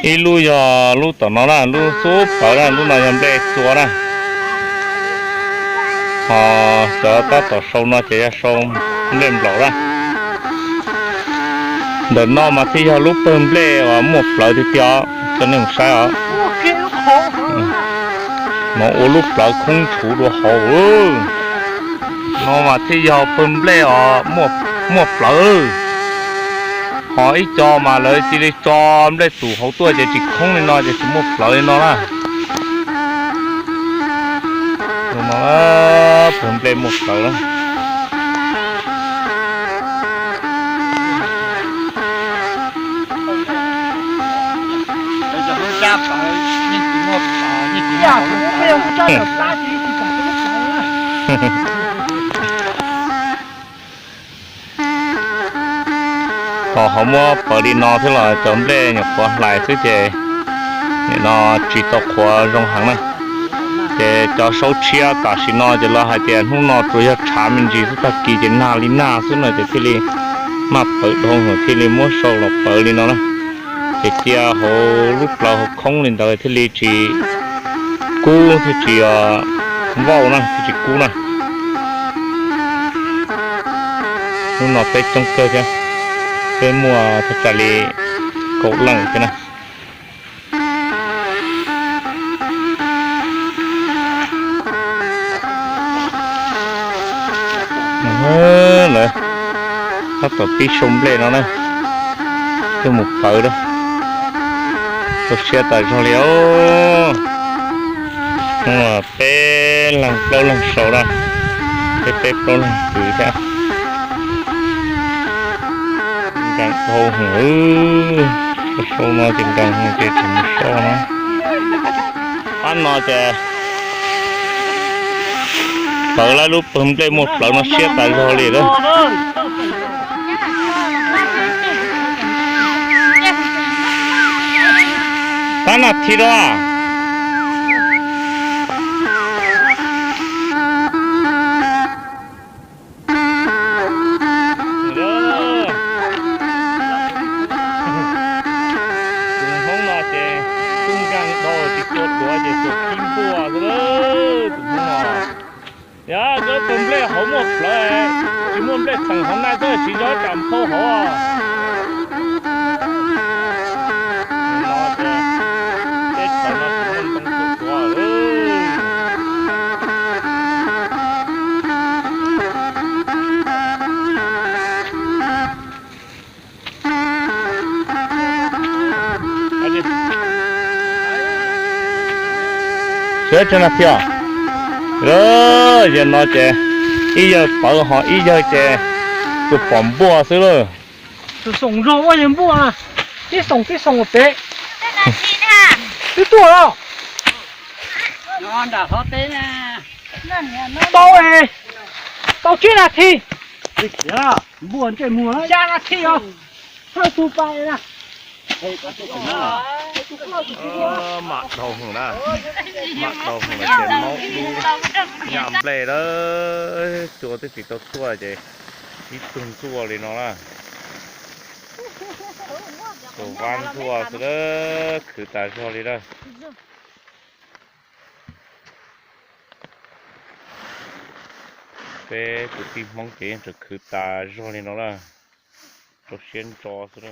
Ib lub yog lub tom no na, lub xub pawv na, lub no yog nplej txua na. Ho cov tab tom sau no ces yog sau nplej nplaum na. Ntawm no mas thiaj yog lub pawg nplej uas muaj plawv tiag tiag, coj nej mus saib os. No ua lub plawv khoob tshuv dua hauv. No mas thiaj yog pawg nplej os, muaj plawv. Ho ib co mas lawv cia li tso nplej tus hauv tuaj ces tsis khoob li no ces tsis muaj plawv li no na. Pawg nplej muaj plawv na. Tos ho muab pawv li no thiab los cov nplej nyuam qhuav hlais xwb ces nim no tsis tau qhuav zoo heev na. Ces cov saub tshiab tam sim no ces lawv hais tias hnub no tsuas yog tshav me ntsis xwb, tag kis ces nag li nag xwb no ces thiaj li maj pawv dhau, thiaj li muab sau los pawv li no na. Ces cia hauv lub plawv hauv khoob li ntawd thiaj li tsis kub thiab tsis vauj na, thiaj tsis kub na. Hnub no peb coob kawg thiab, peb muaj thaj tsam li kaum leej thiab na. Lawv tab tom pib sau nplej no na, coj mus pawv lawm. Txaus siab tas zog li os. Peb leeg plaub leeg sau na, peb peb plaub leeg kwv thiab. Nkees dhau heev, sau no ces nkees heev ces tseem mus sau na. Pab no ces pawv lawv lub pawg nplej muaj plawv no siab tas zog li lawm. Pab no thi rau. Tus Hmoob no ces tub nkeeg dhau tsis tshua tuav ces tsuas khib npuaj xwb tus Hmoob no. Yog koj tus nplej hauv muaj plawv, tsis muaj nplej theem hauv naj txoj tsis nco tsam phauj hauv. Sawv tsees na thiab. Yog no ces ib yawg pawv ho ib yawg ces tus pom npuaj xwb lawm. Tus xoom zog ua yawg npuaj, tib xoom tib xoom ua pem. Twb tuaj los. Tau, tau tsib nas this. Xya nas this os. Thawj tug pais na. Mam dhau heev na, mam dhau heev ces maub dub, yam nplej lawm, cua twb tsis tau tuaj ces ib tug ntxuaj li no na. Tus vab ntxuaj xwb lawm, khwv tas zog li lawm. Peb kwv tij Hmoob ces yeej tseem khwv tas zog li no lawm, rau siab ntso xwb.